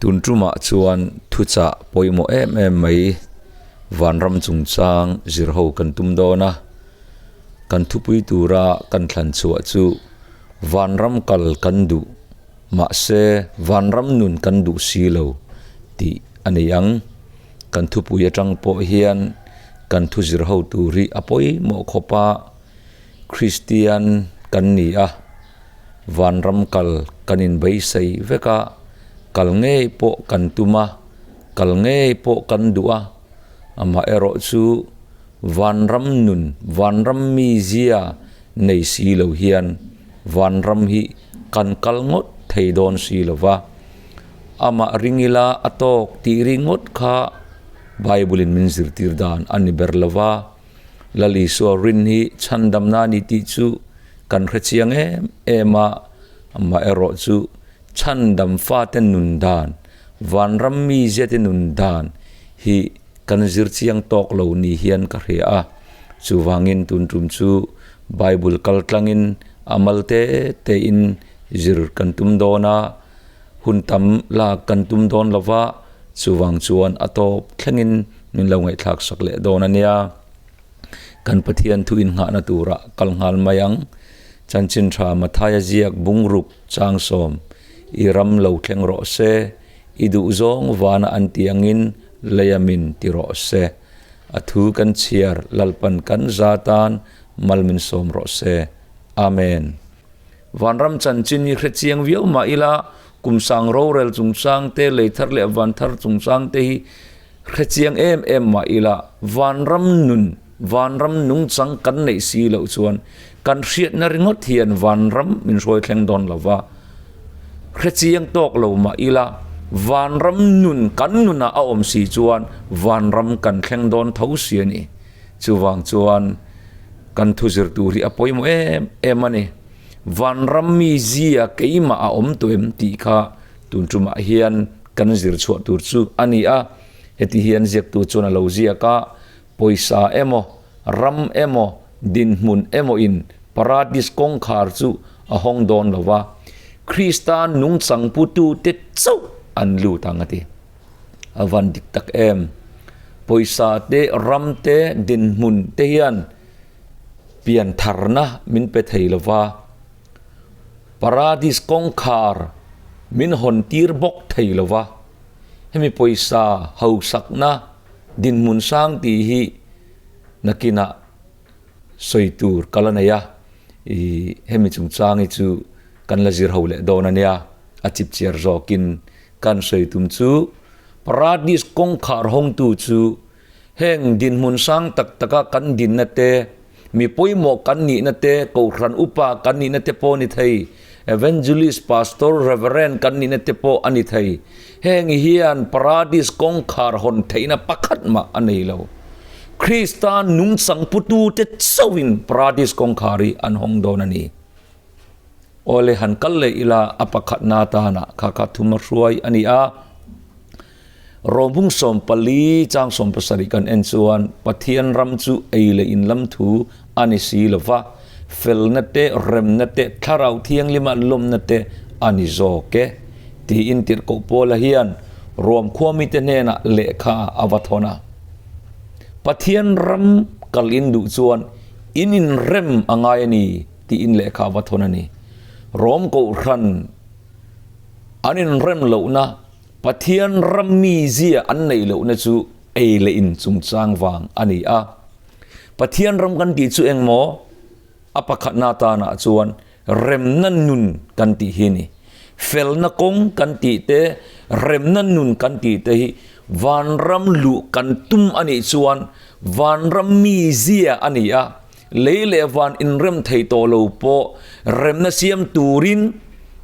Tun tumah chuan thuchah pawimawh em em mai vanram chungchang zirho kan tum dawn a, kan thupui tura kan thlan chhuah chu vanram kal kan duh mahse vanram nun kan duh si lo tih a ni ang. Kan thupui atang pawh hian kan thu zirho tur hi a pawimawh khawp a, Kristian kan ni a, vanram kal kan inbeisei vek a, kal ngei pawh kan tum a, kal ngei pawh kan duh a, amaherawh chu vanram nun, vanram mizia nei si lo hian vanram hi kan kal ngawt thei dawn si lo va, amah ring ila a tawk tih ringawt kha Bible in min zirtir dan a ni ber lo va. Lal Isua rin hi chhandamna a ni tih chu kan hre chiang em em a, amaherawh chu chhandam fate nun dan, vanram miziate nun dan hi kan zir chiang tawk lo ni hian ka hria a. Chuvangin tun tum chu Bible kal tlangin a mal te tein zir kan tum dawn a, hun tam lak kan tum dawn lo va, chuvang chuan a tawp thlengin min lo ngaihthlak sak leh dawn a nia. Kan Pathian thu innghahna turah kal nghal mai ang. Chanchin tha Mathaia ziak bungruk chang sawm, I ram lo thleng rawh se, i duhzawng vana an tih angin leia min ti rawh se. A thu kan chhiar Lalpan kan za tan mal min sawm rawh se. Amen. Vanram chanchin hi hre chiang viau mah ila, kum sang rorel chungchang te, lei thar leh van thar chungchang te hi hre chiang em em mah ila, vanram nun, vanram nungchang kan neih si loh chuan kan hriatna ringawt hian vanram min hruai thleng dawn lo va. Hre chiang tawk lo mah ila, vanram nun kan nunah a awm si chuan vanram kan thleng dawn tho si a ni. Chuvang chuan kan thu zir tur hi a pawimawh em em a ni. Vanram mi zia keimah a awm tawh em tih kha tun tumah hian kan zir chhuah tur chu a ni a. Heti hian ziaktu chuan a lo ziak a, pawisa emaw, ram emaw, dinhmun emaw in Paradis kawngkhar chu a hawng dawn lo va, Krista nungchang putute chauh an lut ang a ti. A van dik tak em? Pawisa te, ram te, dinhmun te hian pian tharna min pe thei lo va, Paradis kawngkhar min hawn tir bawk thei lo va. Hemi pawisa hausakna dinhmun sang tih hi nakinah sawi tur ka la nei a, ih hemi chungchang hi chu kan la zir ho leh dawn a nia, a chipchiar zawkin Kan sawi tum chu Paradis kawngkhar hawngtu chu heng dinhmun sang tak taka kan dinna te, mi pawimawh kan nihna te, kohhran upa kan nihna te pawh a ni thei, evangelist, pastor, reverend kan nihna te pawh a ni thei. Heng hian Paradis kawngkhar hawn theihna pakhat mah a nei lo. Krista nungchang putute chauhin Paradis kawngkhar hi an hawng dawn a ni. Awle han kal leh ila a pakhatna atana kha kha thuma hruai a ni a. Rawbung 14 chang 17 kan en chuan Pathian ram chu ei leh in lam thu a ni si lo va, felna te, remna te, thlarau thianghlima lawmna te a ni zawk e tiin Tirhkoh Paula hian Rom khuamite hnenah lehkha a va thawn a. Pathian ram kal in duh chuan in inrem a ngai a ni. tiin lehkha a va thawn a ni. Rom Kohhran an inrem lohna, Pathian ram mizia an neih lohna chu ei leh in chungchang vang a ni a. Pathian ram kan tih chu eng maw? A pakhatna atanah chuan remna nun kan tih hi a ni. Felna kawng kan tih te, remna nun kan tih te hi vanram luh kan tum a nih chuan vanram mizia a ni a. Lei leh van inrem thei tawh lo pawh remna siam turin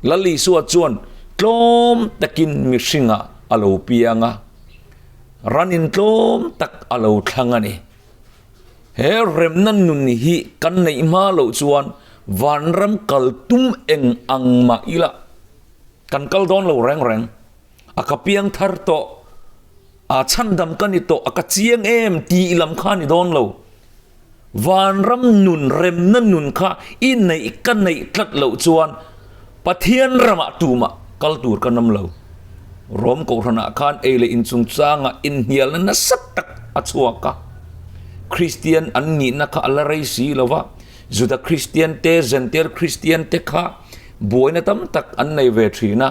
Lal Isua chuan tlawm takin mihringah a lo piang a, ran in tlawm tak a lo thlang a ni. He remna nun hi kan neih hma loh chuan vanram kal tum eng ang mah ila kan kal dawn lo reng reng. A ka piang thar tawh, a chhandam ka ni tawh, a ka chiang em tih lam kha a ni dawn lo. Vanram nun, remna nun kha i neih ka neih tlat loh chuan Pathian ramah tumah kal tur ka nawm lo. Rom Kohhranah khan ei leh in chungchangah inhnialna nasa tak a chhuak a. Kristian an nihna kha a la rei si lo va, Juda Kristian te, Zentail Kristian te kha buaina tam tak an nei ve thin a.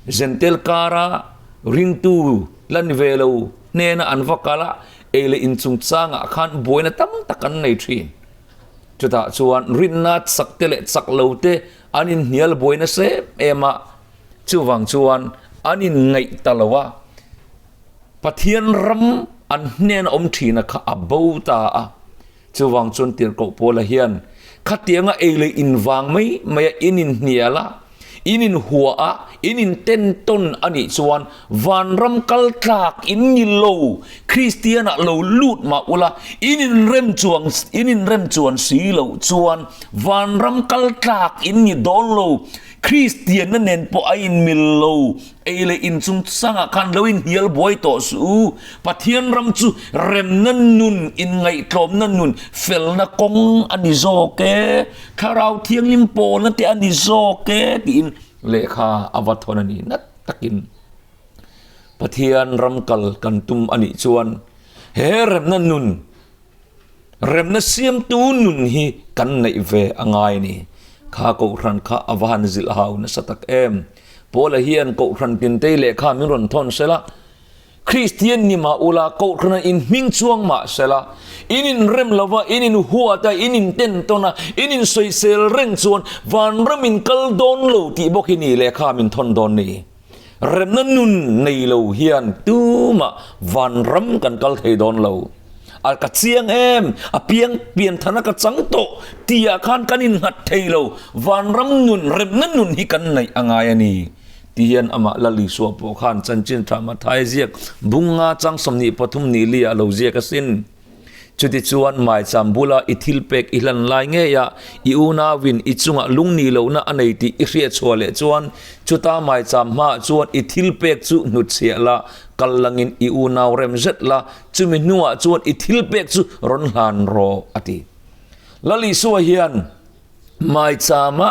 Zentail kara ringtu la ni ve lo hnena an va kal a, ei leh in chungchangah khan buaina tam tak an nei thin. Chutah chuan rinna chak te leh chak lo te an inhnial buai nasa em em a, chuvang chuan an inngaih ta lo a, Pathian ram an hnena awm thina kha a bo ta a. Chuvang chuan Tirhkoh Paula hian khatianga ei leh in vang mai maia in inhnial a, in inhua a, in inten tawn a nih chuan vanram kal tlak in ni lo, Kristianah lo lut mah ula, in inrem chuang in inrem chuan si loh chuan vanram kal tlak in ni dawn lo, Kristianna nen pawh a inmil lo, ei leh in chungchangah khan lo inhnial buai tawh suh u. Pathian ram chu remna nun, inngaihtlawmna nun, felna kawng a ni zawk e, Thlarau Thianghlim pawlna te a ni zawk e tiin lehkha a va thawn a ni. Nat takin Pathian ram kal kan tum a nih chuan he remna nun, Remna siamtu nun hi kan neih ve a ngai a ni. Kha Kohhran kha a va han zilh hau nasa tak em. Paula hian Kohhran tintei lehkha min rawn thawn sela, Kristian ni mah ula, Kohhrana in hming chuang mah sela, in inrem lova, in inhuat a, in inten tawn a, in insawisel reng chuan vanram in kal dawn lo tih bawk hi ni lehkha min thawn dawn ni. Remna nun nei lo hian tumah vanram kan kal thei dawn lo. A ka chiang em, a piang pian thana ka chang tawh tihah khan kan innghat thei lo. Vanram nun, remna nun hi kan neih a ngai a ni. Ti hian amah Lal Isua pawh khan chanchin tha Mathai ziak bunga chang 23 ni li ah lo ziak asin. Chutichuan maicham bula i thil pek i hlan lai ngeia i unauin i chungah lungni lohna a nei tih i hriatchhuah leh chuan chuta maicham hmaah chuan i thil pek chu hnutchhiah la, kal langin i unau rem zet la, chumi hnuah chuan i thil pek chu rawn hlan rawh, a ti. Lal Isua hian maichama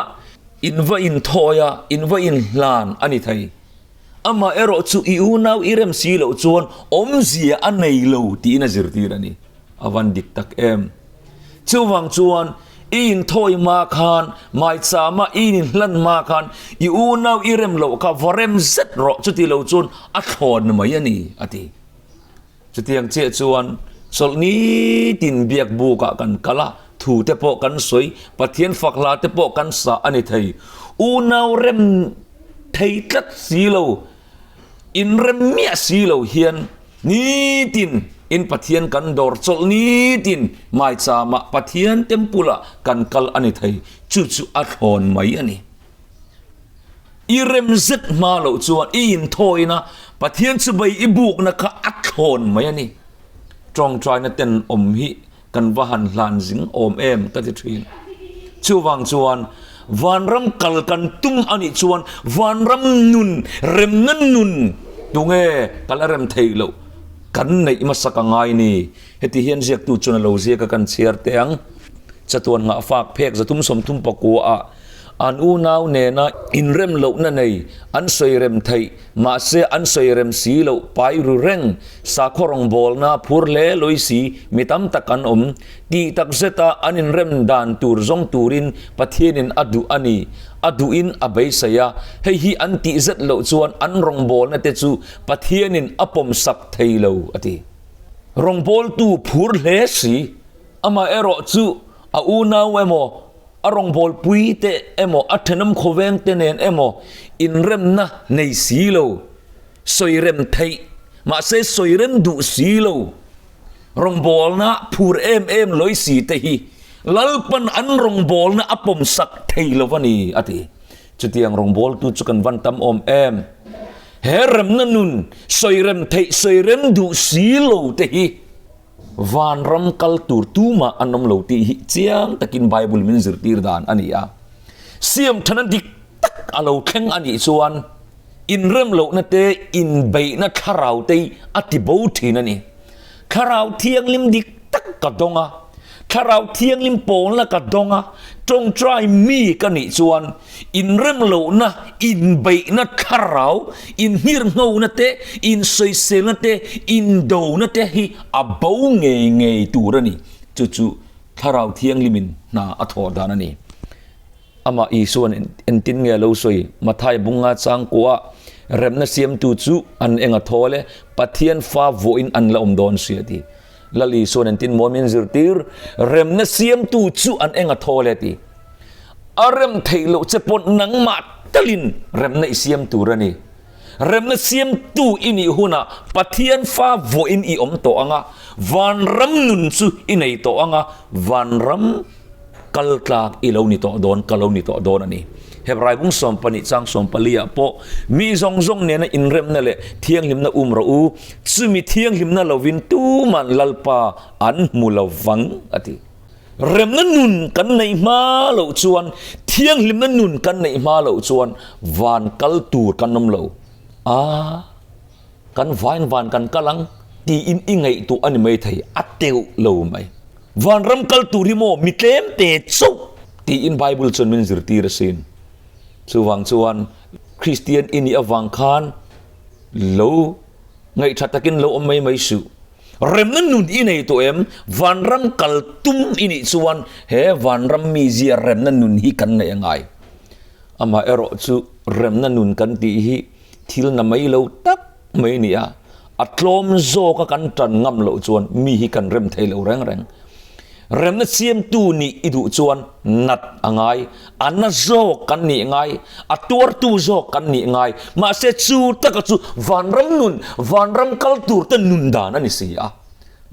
in va inthawi a, in va inhlan a ni thei. Amah erawh chu i unau i rem si loh chuan awmzia a nei lo tiin a zirtir a ni. A van dik tak em. Chuvang chuan i inthawi hma khan, maichama i inhlan hma khan i unau i rem loh kha va rem zet rawh, chuti lo chuan a thlawn mai a ni, a ti. Chutiang chiah chuan chawlhni tin biak bukah kan kal a, thu te pawh kan sawi, Pathian fak hla te pawh kan sa a ni thei. Unau rem thei tlat si lo, inrem miah si lo hian nitin in Pathian kan dawr chawlhni tin maichama Pathian temple ah kan kal a ni thei. Chu chu a thlawn mai a ni. I rem zet hma loh chuan i inthawina Pathian chibai i bukna kha a thlawn mai a ni. Tawngtaina ten awm hi kan va han hlan zing awm em ka ti thin. Chuvang chuan vanram kal kan tum a nih chuan vanram nun, remna nun tunge kal a rem theih loh kan neih hmasak a ngai ni. Heti hian ziaktu chuan a lo ziak a kan chhiar teh ang. Chatuan ngahfak phek 339 ah An unau nena inrem lohna nei, an sawi rem theih, mahse an sawi rem si loh pai ru reng, sakhaw rawngbawlna phur hle lawi si mi tam tak an awm. Tih tak zeta an inrem dan tur zawng turin Pathianin a duh a ni. A duhin a beisei a, hei hi an tih zet loh chuan an rawngbawlna te chu Pathianin a pawmsak thei lo, a ti. Rawngbawltu phur hle si, amaherawhchu a unau emaw, A rawngbawlpui te emaw, a thenawm khawveng te nen emaw inremna nei si lo, sawi rem theih, mahse sawi rem duh si lo, rawngbawlna phur em em lawi si te hi Lalpan an rawngbawlna a pawmsak thei lo a ni, a ti. Chutiang rawngbawltu chu kan van tam awm em? He remna nun, sawi rem theih, sawi rem duh si lo te hi Vanram kal tur tumah an awm lo tih hi chiang takin Bible min zirtir dan a ni a. Siamthana dik tak a lo thleng a nih chuan inrem lohna te inbeihna thlarau te a ti bo thin a ni. Thlarau thianghlim dik tak ka dawng a. Thlarau Thianghlim pawlna ka dawng a, tawngtai mi ka nih chuan inremlohna, inbeihna thlarau, inhirnghona te, insawiselna te, indona te hi a bo ngei ngei tur a ni. Chu chu Thlarau Thianghlimin hna a thawh dan a ni. Amah Isua'n engtin nge a lo sawi? Mathai bunga changkua remna siamtu chu an eng a thawl e, Pathian fa vuahin an la awm dawn si a ti. Lal Isua'n engtin maw min zirtir? Remna siamtu chu an eng a thawl e a ti. A rem theih loh che pawh nangmah talin remna i siam tur a ni. Remna siamtu i nih hunah Pathian fa vuahin i awm tawh ang a, vanram nun chu i nei tawh ang a, vanram Kal tlak i lo ni tawh dawn, ka lo ni tawh dawn a ni. Hebrai bung 12 chang 14 ah pawh, Mi zawng zawng nena inremna leh thianghlimna um rawh u, chumi thianghlimna lovin tuman Lalpa an hmu lo vang, a ti. Remna nun kan neih hma loh chuan, thianghlimna nun kan neih hma loh chuan van kal tur kan awm lo. A. Kan vain van kan kal ang tiin i ngaihtuah a ni maithei, a teuh lo mai. Vanram kal tur hi maw mi tlem te chauh tiin Bible chuan min zirtir asin. Chuvang chuan Kristian i nih avang khan lo ngaihtha takin lo awm mai mai suh. Remna nun i nei tawh em? Vanram kal tum i nih chuan he vanram mizia remna nun hi kan neih a ngai. Amaherawhchu remna nun kan tih hi Thil na mai lo tak mai a ni a, a tlawm zawka kan tan ngam loh chuan mi hi kan rem thei lo reng reng. Remna siamtu nih i duh chuan nat a ngai, a na zawk kan nih ngai, a tuartu zawk kan nih ngai. Mahse chu taka chu vanram nun, vanram kal tur te nun dan a ni si a.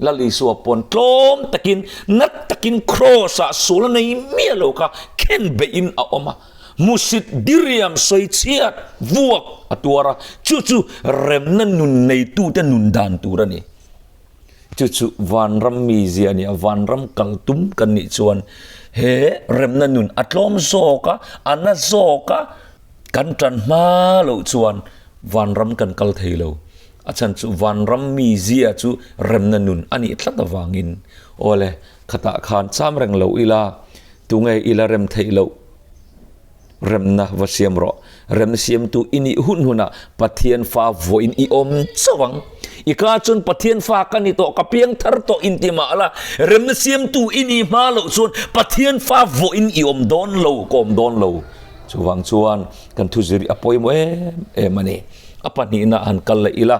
Lal Isua pawn tlawm takin, nat takin Kraws-ah sual a nei miah lo kha khen beihin a awm a. Hmusit diriam sawichhiat vuak a tuar a, chu chu remna nun neitute nun dan tur a ni. Chu chu vanram mizia a ni a, vanram kal tum kan nih chuan he remna nun a tlawm zawk a, a na zawk a, kan tan hma loh chuan vanram kan kal thei lo. A chhan chu vanram mizia chu remna nun a nih tlat avangin. Awle, khatah khan cham reng lo ila, Tunge i la rem theih loh? Remna va siam rawh. Rem siamtu i nih hun hunah Pathian fa vawiin i awm chauh ang. I ka chuan Pathian fa ka ni tawh, ka piang thar tawh inti mah la, remna siamtu i nih hma loh chuan Pathian fa vawiin i awm dawn lo, ka awm dawn lo. Chuvang chuan kan thuzir hi a pawimawh em em a ni. A pahnihna han kal leh ila.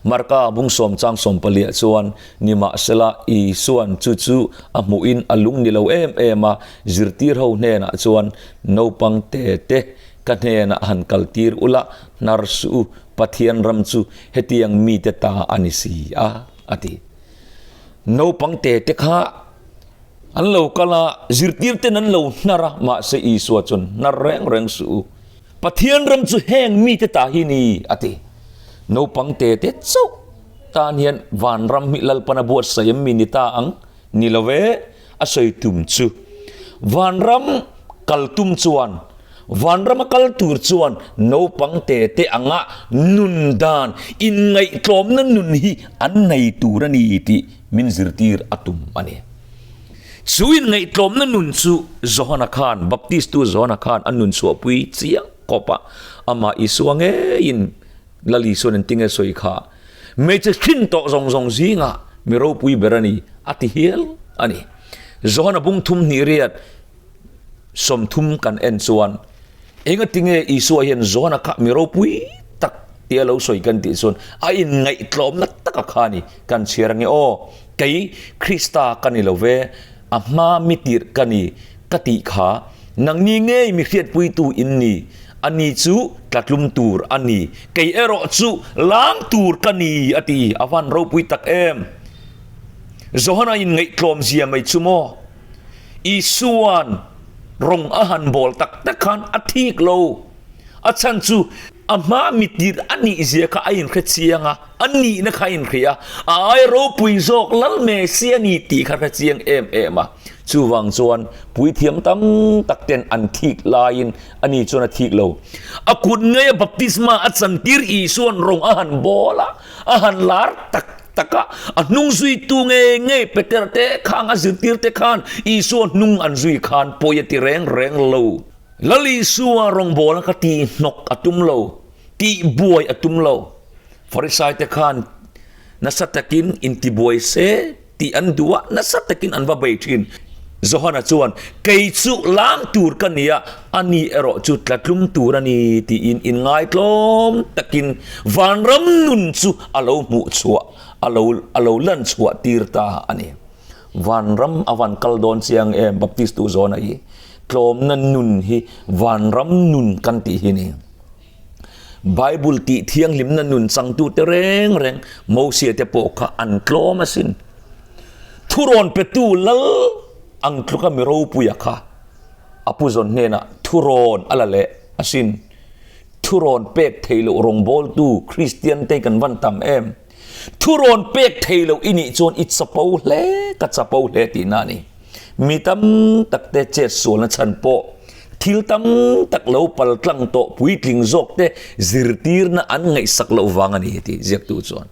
Marka bung sawm chang sawm paliah chuan, Nimahsela, Isua'n chu chu a hmuhin a lung ni lo em em a, zirtir ho hnenah chuan, Naupang te te, ka hnenah han kaltir ula, hnar suh u, Pathian ram chu hetiang mite ta a ni si a, a ti. Naupang te te kha an lo kal a, zirtir ten an lo hnar a, mahse Isua chuan, Hnar reng reng suh u. Pathian ram chu heng mite ta hi ni, a ti. Naupang te te chauh tan hian vanram hi Lalpan a buatsaih em mi ni ta ang? Ni lo e, a sawi tum chu. Vanram kal tum chuan, vanrama kal tur chuan naupang te te anga nun dan, inngaihtlawmna nun hi an nei tur a ni tih min zirtir a tum a ni. Chu inngaihtlawmna nun chu Johana khan, Baptistu Johana khan a nun chhuahpui chiang khawp a, amah Isua ngeiin Lal Isua'n engtinge sawi kha, Hmeichhe hrin tawh zawng zawng zingah mi ropui ber a ni, a ti hial a ni. Johana bung thum hnih riat 30 kan en chuan, Engatinge Isua hian Johana kha mi ropui tak tia lo sawi kan tih chuan a inngaihtlawmna taka kha a ni, kan chhiar ange aw. Kei Krista ka ni lo ve, a hma mi tirh ka ni, ka tih kha, nangni ngei mi hriatpuitu in ni, a ni chu tlatlum tur a ni, kei erawh chu lang tur ka ni, a ti. A van ropui tak em! Johana in ngaihtlawm zia mai chu maw? Isua'n rawng a han bawl tak tak khan a thik lo. A chhan chu a hma mi tirh a nih zia kha a inhre chiang a, a nihna kha a inhria a, a ai ropui zawk lal Messi a ni tih kha hre chiang em em a. Chuvang chuan puithiam tam tak ten an thik laiin ani chuan a thik lo. A kut ngeia baptisma a chantir Isua'n rawng a han bawl a, a han lar tak. taka a hnung zuitu ngei ngei Peter te khang a zirtir te khan Isua hnung an zui khan pawi a ti reng reng lo. Lal Isua rawngbawlna kha tihhnawk a tum lo, tihbuai a tum lo. Farisai te khan nasa takin intibuai se tih an duh a, nasa takin an va bei thin. Johana chuan, Kei chu lam tur ka ni a, ani erawh chu tlatlum tur a ni tiin inngaitlawm takin vanram nun chu a lo hmuh chhuah, a lo a lo lan chhuah tir ta a ni. Vanram a van kal dawn chiang em Baptist tu zawna hi tlawmna nun hi vanram nun kan tih hi ni. Bible tih thianghlimna nun changtute reng reng Mosia te pawh kha an tlawm asin. Thurawn petu lal ang tluka mi ropuia kha a pu zawn hnenah thurawn a la leh asin. Thurawn pek theih loh rawngbawltu Kristian te kan van tam em. Thurawn pek theih loh i nih chuan i chapo hle, ka chapo hle tihna a ni. Mi tam tak te chet sualna chhan pawh thil tam tak lo pal tlang tawh puitling zawk te zirtirna an ngaihsak loh vang a ni tih ziaktu chuan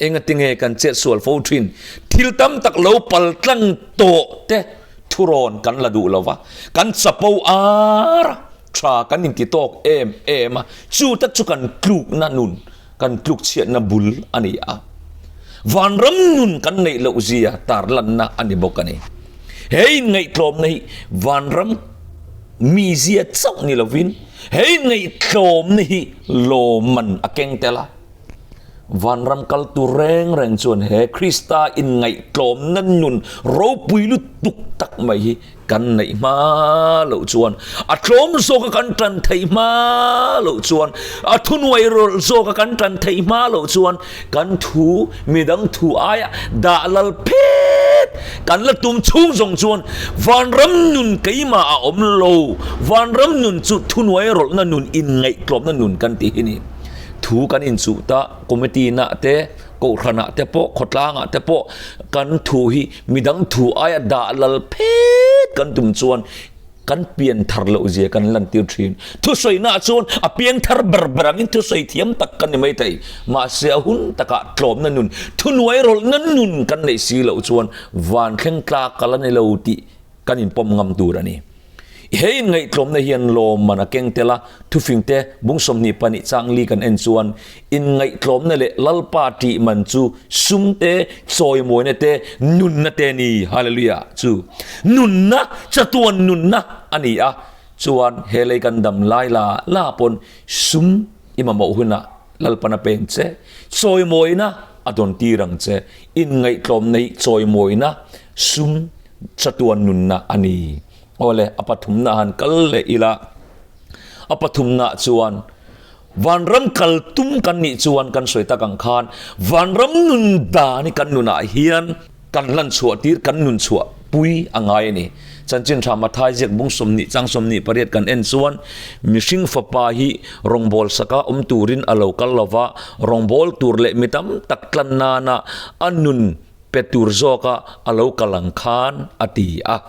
engatinge kan chet sual fo thin. Thil tam tak lo pal tlang tawh te thurawn kan la duh lo va, kan chapo ar a, tha kan inti tawk em em a, chu tak chu kan tlukna nun Kan tlukchhiatna bul a ni a, vanram nun kan neih loh zia tarlanna a ni bawk a ni. He inngaihtlawmna hi vanram mizia chauh ni lovin he inngaihtlawmna hi lawmman a keng tel a. Vanram kal tur reng reng chuan he Krista inngaihtlawmna nun ropui lutuk tak mai hi Kan neih hma loh chuan, a tlawm zawka kan tan theih hma loh chuan, a thunuai rawlh zawka kan tan theih hma loh chuan kan thu midang thu aia dah lal phet kan la tum chhung zawng chuan vanram nun keimah a awm lo. Vanram nun chu thunuai rawlhna nun, inngaihtlawmna nun kan tih hi ni. Thu kan inchuh ta committee nah te, Kohhranah te pawh, khawtlangah te pawh kan thu hi midang thu aia dah lal phet kan tum chuan kan pian thar loh zia kan lantir thin. Thusawiinaah chuan a piang thar ber ber angin thusawi thiam tak kan ni mai thei. Mahse a hun takah tlawmna nun, thunuai rawlhna nun kan neih si loh chuan van thleng tlak ka la ni lo tih kan inpawm ngam tur a ni. He inngaihtlawmna hian lawmman a keng tel a, thufingte bung 22 changli kan en chuan inngaihtlawmna leh Lalpa tih man chu sum te, chawimawina te, nunna te a ni. Hallelujah! Chu nunna, chatuan nunna a ni a, chuan he lei kan dam lai la la pawn sum i mamawh hunah Lalpan a peng che, chawimawina a dawn tir ang che. Inngaihtlawmna hi chawimawina sum chatuan nunna a ni. Awle, a pathumna han kal leh ila, a pathumna chuan vanram kal tum kan nih chuan kan sawi tak ang khan vanram nun dan hi kan nunah hian kan hlan chhuah tir, kan nun chhuah pui a ngai a ni. Chanchin tha Mathai ziak bung 20 chang 28 kan en chuan mihring fapa hi rawngbâwl saka awm turin a lo kal lo va, rawngbâwl tur leh mi tam tak tlan nana a nun pe tur zawka a lo kal ang khan a ti a.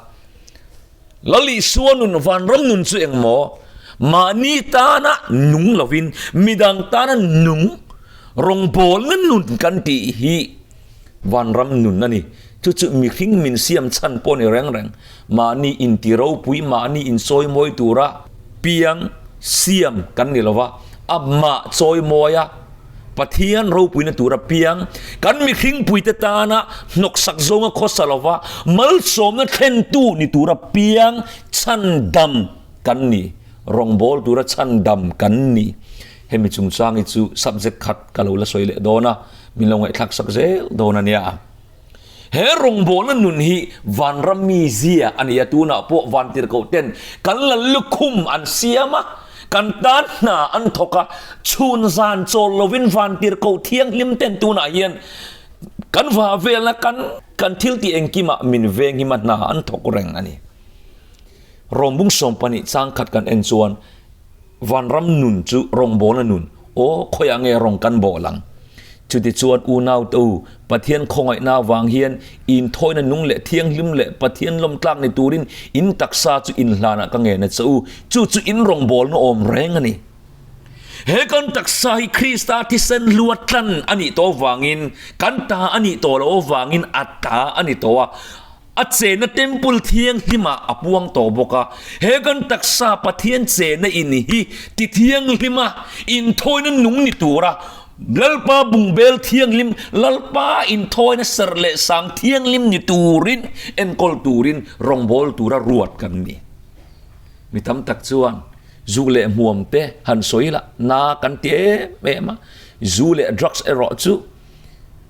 Lal Isua nun vanram nun chu eng maw? Mahni tana nung lovin midang tana nung rawngbawlna nun kan tih hi vanram nun a ni. Chu chu mihring min siam chhan pawh ni reng reng. Mahni inti ropui, mahni insawimawi tura piang siam kan ni lova, amah chawimawia Pathian ropuina tura piang, kan mihringpuite tana hnawksak zawnga khawsa lova malsawmna thlentu ni tura piang chhandam kan ni, rawngbâwl tura chhandam kan ni. Hemi chungchang hi chu subject khat ka lo la sawi leh dawn a, min lo ngaihthlaksak zel dawn a nia. He rawngbawlna nun hi vanram mi zia a ni a, tunah pawh vantirhkoh ten kan la lukhum an siam a, kan tan hna an thawk a, chhun zan chawl lovin vantirhkoh thianghlim ten tunah hian kan va velna kan kan thil tih engkimah min venghim a hna an thawk reng a ni. Rawngbung 12 chang khat kan en chuan Vanram nun chu rawngbawlna nun, aw khawiah nge rawng kan bawl ang? Chutichuan unaute u, Pathian khawngaihna avang hian inthawina nung leh thianghlim leh Pathian lawmtlak ni turin in taksa chu inhlanah ka ngen a che u, chu chu in rawngbawlna awm reng a ni. He kan taksa hi Krista thisen hlua tlan a nih tawh avangin, kan ta a nih tawh loh avangin a ta a ni tawh a. A chenna temple thianghlimah a puang tawh bawk a. He kan taksa Pathian chenna in hi ti thianghlima inthawina nung ni tura Lalpa bungbel thianghlim, Lalpa inthawina serh leh sang thianghlim ni turin enkawl turin rawngbâwl tura ruat kan ni. Mi tam tak chuan zu leh hmuam te han sawi la na kan ti em em a, zu leh drugs erawh chu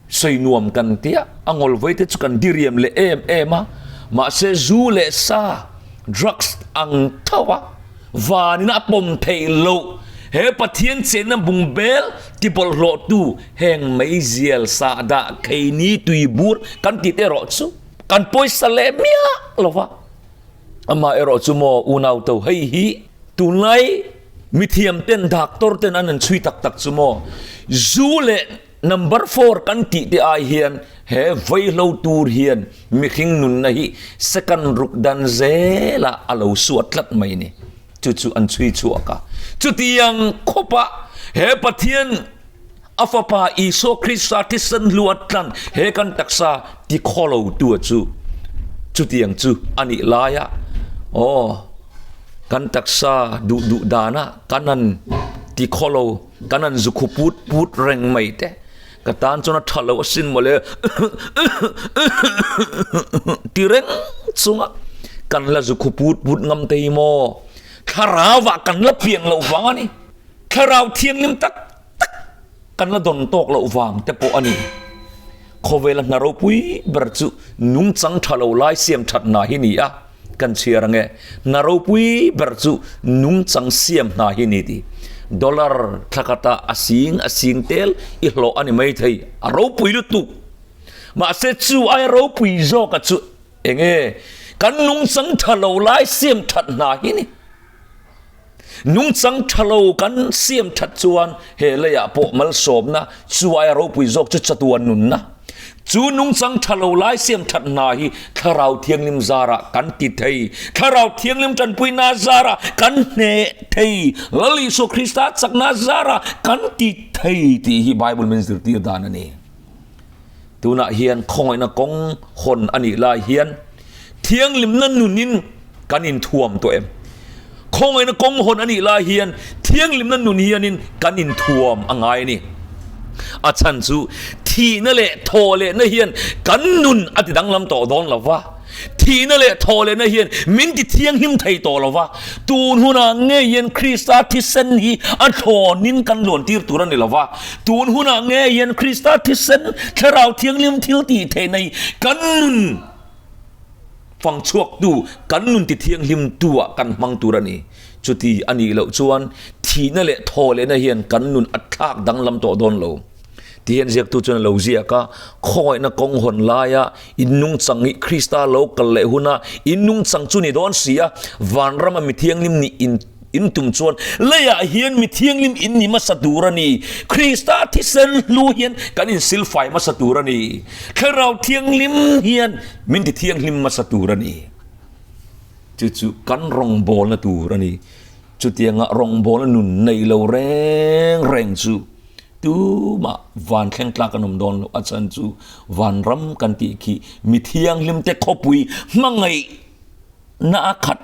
Sawi nuam kan ti a, a ngawlvei te chu kan diriam leh em em a, mahse zu leh sa, drugs, ang tho a, vanin a pawm theih loh. He Pathian chenna bungbel ti bawlhhlawhtu heng meizial, sahdah, kheini, tuibur kan tih te erawh chu kan pawisa leh miah lo va. Amah erawh chu maw unau to hei hi tunlai mithiam ten doctor ten an han chhui tak tak chu maw zu leh Number four kan tih te ai hian he vaihlo tur hian mihring nunna hi second ruk dan zelah a lo suat tlat mai ni. Chu chu an chhui chhuak a. Chutiang khawpa he Pathian a fapa Isua Krista thisen hluat tlan he kan taksa ti khawlo tu chu chutiang chu a nih laia aw kan taksa duh duh dana kan han ti khawlo Kan han zu khu put put reng mai te, ka tan chuan a tha lo asin mawle ti reng chunga kan la zu khu put put ngam te hi maw thlarau ah kan la pian loh vang a ni, thlarau thianghlim tak tak kan la dawn tawk loh vang te pawh a ni. Khawvela hna ropui ber chu nungchang tha lo lai siam that hna hi ni a. Kan chhiar ange, hna ropui ber chu nungchang siam hna hi ni ti. Dollar thla khatah a sing a sing tel i hlawh a ni mai thei, a ropui lutuk. Mahse chu aia ropui zawka chu enge kan nungchang tha lo lai siam that hna hi ni. Nungchang tha lo kan siam that chuan he leiah pawh malsawmna chu aia ropui zawk chu chatuan nunna. Chu nungchang tha lo lai siam that hna hi Thlarau Thianghlim zarah kan ti thei. Thlarau Thianghlim tanpuina zarah kan hneh thei. Lal Isua Krista chakna zarah kan ti thei tih hi Bible min zirtir dan a ni. Tunah hian khawngaihna kawng hawn a nih lai hian thianghlimna nunin kan inthuam tawh em? Khawngaihna kawng hawn a nih lai hian thianghlimna nun hianin kan inthuam a ngai a ni. A chhan chu thihna leh thawhlehna hian kan nun a ti danglam tawh dawn lo va. Thihna leh thawhlehna hian min ti thianghlim thei tawh lo va, tun hunah ngei hian Krista thisen hi a thlawnin kan luan tir tur a ni lo va, tun hunah ngei hian Krista thisen Thlarau Thianghlim thil tih theihna hi kan nun fang chhuaktu, kan nun ti thianghlim tu ah kan hmang tur a ni. Chuti a nih loh chuan thihna leh thawhlehna hian kan nun a thlak danglam tawh dawn lo. Ti hian ziaktu chuan a lo ziak a, Khawngaihna kawng hawn laia in nungchang hi Krista lo kal leh huna in nungchang chu ni dawn si a, vanrama mi thianghlim nih in in tum chuan leiah hian mi thianghlim in ni hmasa tur a ni. Krista thisen hlu hian kan insilfai hmasa tur a ni. Thlarau thianghlim hian min ti thianghlim hmasa tur a ni. Chu chu kan rawngbawlna tur a ni. Chutianga rawngbawlna nun nei lo reng reng chu Tumah van thleng tlak an awm dawn lo, a chhan chu vanram kan tih khi mi thianghlim te khawpui hmangaihna a khat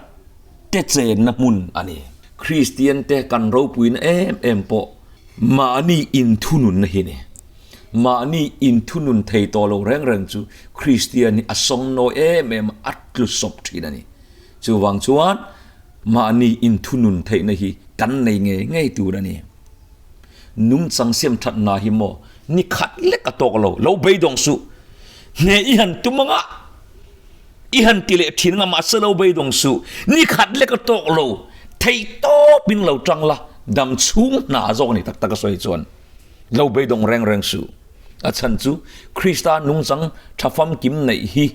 te chenna hmun a ni. Kristian te kan ropuina em em pawh mahni inthununna hi ni. Mahni inthunun thei tawh lo reng reng chu Kristian hi a sawngnawi em em a, a tlu sawp thin a ni. Chuvang chuan mahni inthunun theihna hi kan nei ngei ngei tur a ni. Nungchang siam that hna hi maw ni khat lek a tawk lo, lo beidawng suh. Hne i han tum anga, i han ti leh thin anga mahse lo beidawng suh. Ni khat lek a tawk lo, theih tawpin lo tang la, dam chhung hna zawk a ni tak tak a sawi chuan lo beidawng reng reng suh. A chhan chu Krista nungchang tha famkim neih hi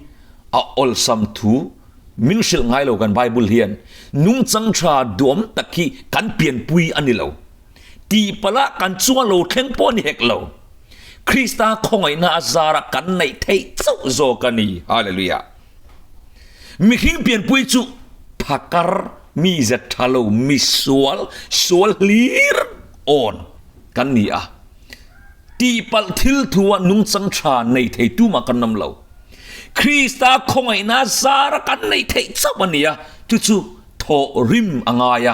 a awlsam thu min hrilh ngai lo kan Bible hian nungchang tha duam tak hi kan pianpui a ni lo. Tihpalh ah kan chunga lo thleng pawh ni hek lo. Krista khawngaihna a zara kan neih theih chauh zawk a ni. Hallelujah. Mihring pianpui chu phakar, mi zet tha lo, misual, sual hlir awn kan ni a. Tihpalh thil thua nungchang tha nei thei tumah kan awm lo. Krista khawngaihna zara kan neih theih chauh a ni a, chu chu thawh rim a ngai a.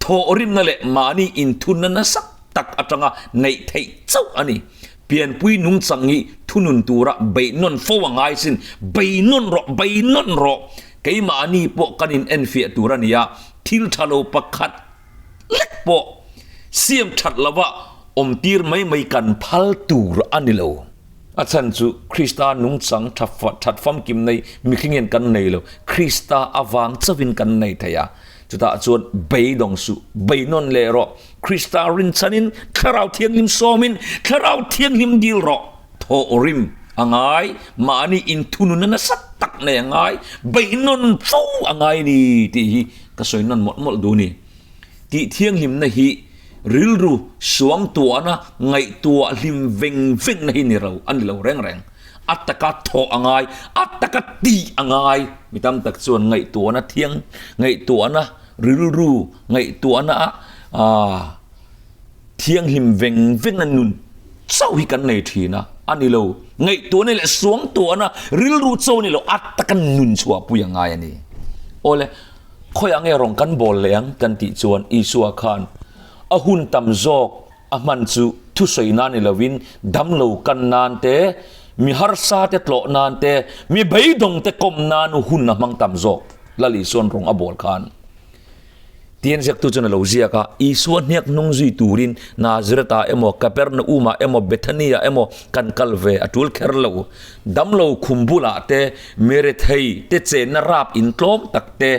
Thawh rimna leh mahni inthunna nasa tak atanga neih theih chauh a ni. Pianpui nungchang hi thunun tura beih nawn fo a ngai sin, bei nawn rawh, bei nawn rawh. Keimahni pawh kan inenfiah tur a ni a, thil tha lo pakhat lek pawh siam that lova awm tir mai mai kan phal tur a ni lo. A chhan chu Krista nungchang that famkim nei mihring hian kan nei lo, Krista avang chauhin kan nei thei a. Chutah chuan beidawng suh, beinawn leh rawh, Krista rinchhanin Thlarau Thianghlim sawmin Thlarau Thianghlim dil rawh, thawh rim a ngai, mahni inthununa nasa tak nei a ngai, beinawn fo a ngai a ni tih hi ka sawi nawn mawlh mawlh duh a ni. Tih thianghlimna hi rilru suangtuahna ngaihtuah hlim veng vengna hi ni ro a ni lo reng reng. A taka thawh a ngai, a taka tih a ngai. Mi tam tak chuan ngaihtuahna thiang, ngaihtuahna rilru, ngaihtuahna ah thianghlim veng vengna nun chauh hi kan nei thin a, a ni lo. Ngaihtuahna leh suangtuahna rilru chauh a ni lo, a taka nun chhuahpui a ngai a ni. Awle, khawiah nge rawn kan bawl leh ang kan tih chuan Isua khan a hun tam zawk a hman chu thusawi nan ni lovin damlo kan nan te, mi harsa te tlawh nan te, mi beidawng te kawm nan hun a hmang tam zawk Lal Isua'n rawng a bawl khan. Tian ziaktu chuan a lo ziak a, Isua hniak hnung zui turin Nazareth-ah emaw, Kapernaum-ah emaw, Bethany-ah emaw kan kal ve a tul kher lo. Damlo khum bulah te, mirethei te chenna rap intlawm tak te,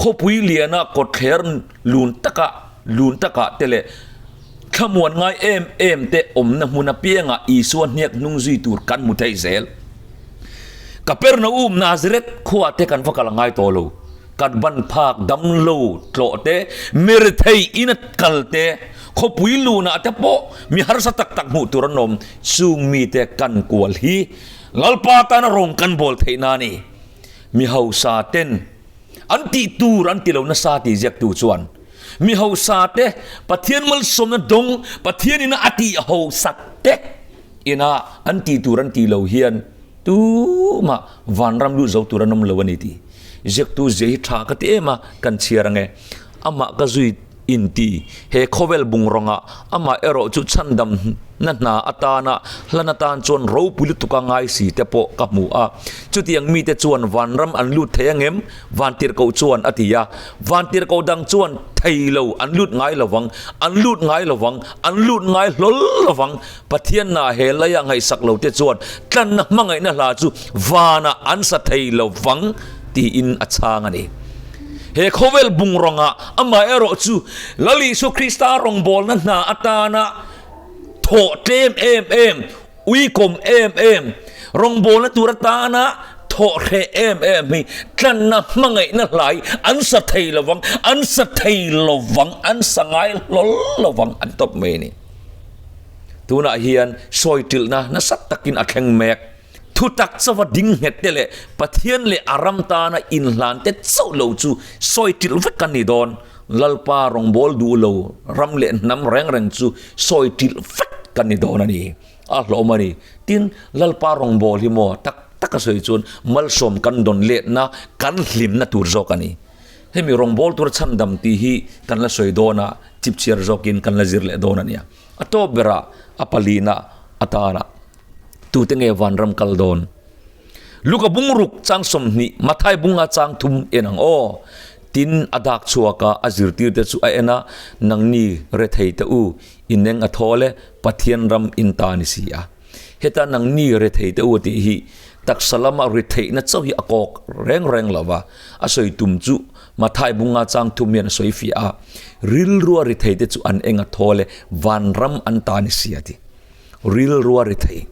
khawpui liana kawtthler lun takah lun takah te leh thlamuan ngai em em te awmna hmun apiangah Isua hniak hnung zui tur kan hmu thei zel. Kapernaum, Nazareth khuaah te kan va kal a ngai tawh lo. Kan ban phak damlo tlawh te, mirethei ina kal te, khawpui lunah te pawh mi harsa tak tak hmuh tur an awm. Chung mite kan kual hi Lalpa tana rawng kan bawl theih na a ni. Mi hausa ten an tih tur an ti lo nasa tih ziaktu chuan mi hausa te Pathian malsawmna dawng Pathian ina a tih hausak te ina an tih tur an tih lo hian Tumah vanram lut zo tur an awm lo a ni tih ziaktu zia hi tha ka ti em a, kan chhiar ang e. Amah ka zui inti he khawvel bungrawngah amah erawh chu chhandam na hna atana hlan atan chuan ropui lutuka ngai si te pawh ka hmu a. Chutiang mite chuan vanram an lut thei ang em? Vantirhkoh chuan a ti a. Vantirhkoh dang chuan thei lo an lut ngai lovang, an lut ngai lovang, an lut ngai hlawl lovang. Pathian na he laia ngaihsak lo te chuan tlanna hmangaihna hla chu vanah an sa thei lo vang tiin a chhang a ni. He khawvel bungrawngah amaherawh chu Lal Isua Krista rawngbawlna hna atana thawh tlem em em, uikawm em em, rawngbawlna tur atana thawh hreh em em hi tlanna hmangaihna hla hi an sa thei lo vang, an sa thei lo vang, an sa ngai hlawl lo vang an tawp mai a ni. Tunah hian sawi ṭilhna nasa takin a thleng mek. Thutak chauha ding nghet te leh Pathian leh a ram tana inhlan te chauh lo chu sawi ṭilh vek kan ni dawn. Lalpa rawngbâwl duh lo ram leh hnam reng reng chu sawi ṭilh vek kan ni dawn a ni. A hlawm a ni. Tin, Lalpa rawngbâwl hi maw tak taka sawi chuan malsawm kan dawn letna, kan hlimna tur zawk a ni. Hemi rawngbâwl tura chhandam tih hi kan la sawi dawn a, chipchhiar zawkin kan la zir leh dawn a nia. A tawp berah a palina atana tute nge vanram kal dawn? Luka bungruk chang 20, Mathai bunga chang thum en ang aw. Tin, a dak chhuak a, a zirtirte chu a en a, Nangni rethei te u, ineng a thawl e, Pathian ram in ta ni si a. Heta nangni rethei te u a tih hi taksa lama retheihna chauh hi a kawk reng reng lo va, a sawi tum chu Mathai bunga chang thum hian a sawi fiah a, Rilrua rithei te chu an eng a thawl e, vanram an ta ni si a ti. Rilrua rithei.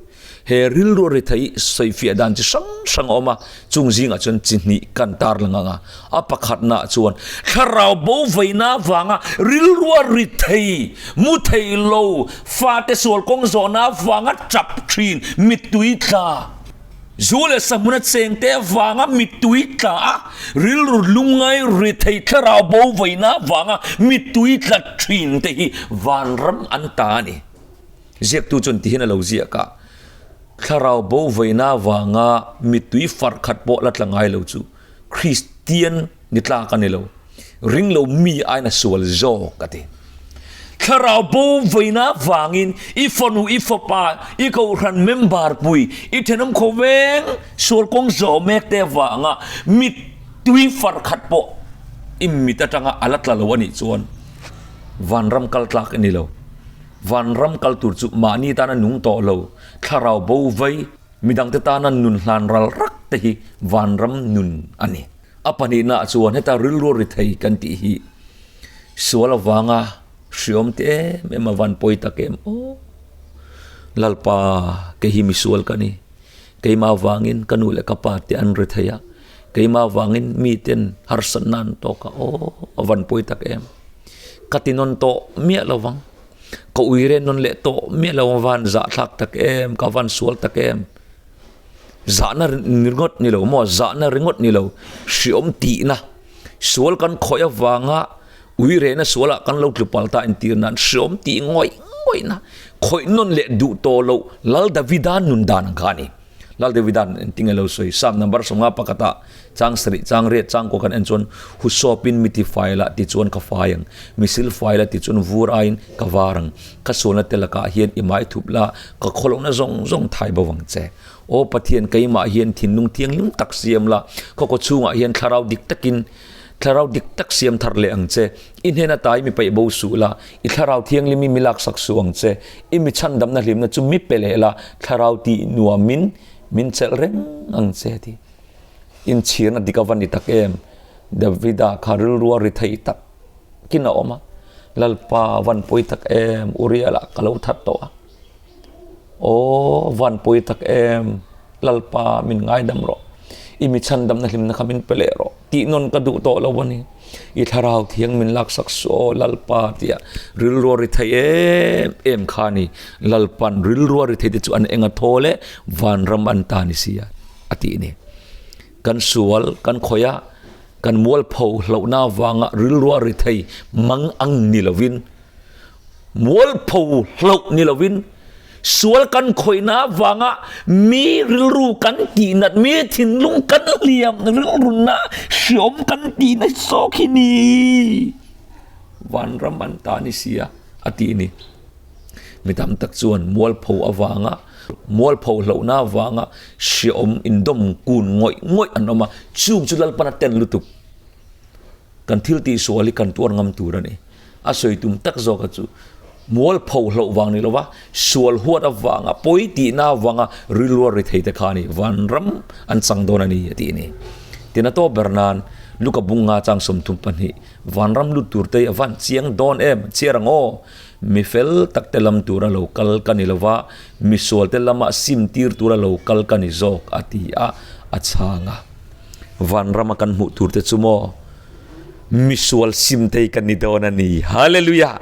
He rilrua rithei sawi fiah dan chi hrang hrang a awm a, chung zingah chuan chi hnih kan tarlang ang a. A pakhatnaah chuan thlarau bo veina avanga rilrua rithei, mu thei lo, fate sual kawng zawhna avanga tap thin, mittui tla. Zu leh sahmuna chengte avanga mittui tla a, rilru lungngai rithei thlarau bo vaina avanga mittui tla thin te hi vanram an ta a ni. Ziaktu chuan tihian a lo ziak a, Thlarau bo vaina avanga mittui far khat pawh la tla ngai lo chu Kristian ni tlak a ni lo, ring lo mi aiin a sual zawk a ti. Thlarau bo vaina vangin i fanu, i fapa, i kohhran member pui, i thenawm khawveng sual kawng zawh mek te vanga mittui far khat pawh i mit atanga a la tla lo a nih chuan vanram kal tlak i ni lo. Vanram kal tur chu mahni tana nung tawh lo, thlarau bo vai, Midangte tana nun hlan ral rak te hi vanram nun a ni. A pahnihnaah chuan heta rilru ri thei kan tih hi sual avanga hriawm te em em a van pawi tak em aw. Lalpa kei hi misual ka ni. Keimah avangin ka nu leh ka pa te an ri thei a, keimah avangin miten harsatna an tawk a aw a van pawi tak em. Ka ti nawn tawh miah lo vang. Ka uire nawn leh tawh miah lo a van zahthlak tak em, ka van sual tak em. Zahna ringawt ni lo maw, zahna ringawt ni lo, hriawm tihna, sual kan khawih avanga uirehna sualah kan lo tlu pal ta entir nan hriawm tih ngawih ngawihna, khawih nawn leh duh tawh loh Lal Davida nun dan ang kha a ni. Lal Davida'n engtin nge lo sawi? Psalm number 50 pakhatah chang sarih, chang riat, chang kua kan en chuan, Husawpin mi ti fai la ti chuan ka fai ang, mi sil fai la ti chuan vur aiin ka var ang. Ka sualna te lakah hian i mai thup la, ka khawlohna zawng zawng thai bo vang che. Aw Pathian, keimah hian thinlung thianghlim tak siam la, ka kaw chhungah hian thlarau dik takin Thlarau dik tak siam thar leh ang che. I hnen ata i mi paih bo suh la, i thlarau thianghlim i mi laksak suh ang che. I mi chhandamna hlimna chu mi pe leh la, thlarau tih nuamin min chelh reng ang che ti. Inchhirna dik a va ni tak em? Davida kha rilrua ri thei tak kin a awm a, Lalpa van pawi tak em? Uriah ka lo that tawh a. Aw, van pawi tak em? Lalpa min ngaidam rawh. I mi chhandamna hlimna kha min pe leh rawh. Tih nawn ka duh tawh lo a ni. I thlarau thiang min laksak suh aw Lalpa tia rilrua ri thei em em kha ni. Lalpan rilrua ri thei te chu an eng a thaw leh vanram an ta ni sia a tih ni. Kan sual kan khawih a, kan mualpho hlauhna avanga rilrua ri thei mang ang ni lovin Mualpho hlauh ni lovin sual kan khawihna avanga mi rilru kan tihnat, mi thinlung kan hliam rilrunna hriawm kan tihna zawk hi ni. Vanram an ta ni sia a tih ni. Mi tam tak chuan mualpho avanga, mualpho hlauhna avanga hriawm indawm kun ngawih ngawih an awm a, chung chu Lalpan a ten lutuk. Kan thil tihsual hi kan tuar ngam tur a ni. A sawi tum tak zawka chu mualpho hlauh vang ni lova sual huat avanga pawi tihna avanga rilrual ri thei te kha a ni. Vanram an chang dawn a ni a tih a ni. Tin a tawp ber nan Luka bunga chang 32 vanram lut tur te hi a van chiang dawn em? Chhiar ang aw! Mi fel tak te lam tura lo kal ka ni lova, mi sual te lama sim tir tura lo kal ka ni zawk a ti a, a chhang a. Vanrama kan hmuh tur te chu maw misual sim thei kan ni dawn a ni. Hallelujah!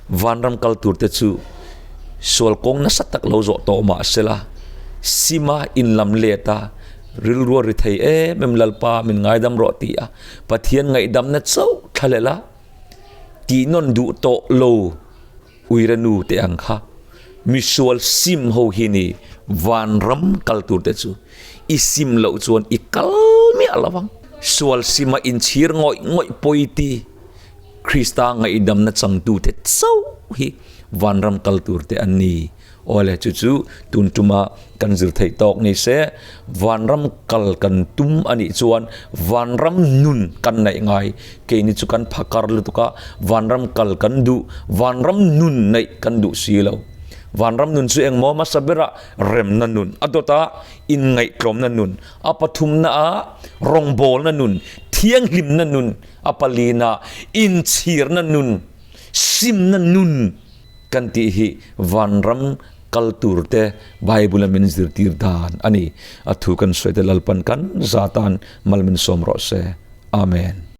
Vanram kal tur te chu sual kawng nasa tak lo zawh tawh mah sela, sima inlam let a, rilrua ri thei em em Lalpa min ngaidam rawh ti a, Pathian ngaihdamna chauh thlalel a, tih nawn duh tawh lo. Uire nu te ang kha misual sim ho hi ni vanram kal tur te chu i sim loh chuan i kal miah lo ang. Sual sima inchhir ngawih ngawih pawi ti Krista ngaihdamna changtu te chauh hi vanram kal tur te an ni. Awle chu chu tun tuma kan zir theih tawk ni se, vanram kal kan tum a nih chuan vanram nun kan neih ngai, keini chu kan phakar lutuk a, vanram kal kan duh, vanram nun neih kan duh si lo. Vanram nun chu engmaw hmasa berah remna nun, a dawtah inngaihtlawmna nun, a pathumnaah rawngbawlna nun, thianghlimna nun, a palinaah inchhirna nun, simna nun, Kan tih hi vanram kal tur te Bible a min zirtir dan a ni. A thu kan sawi te Lalpan kan za tan mal min sawm rawh se. Amen.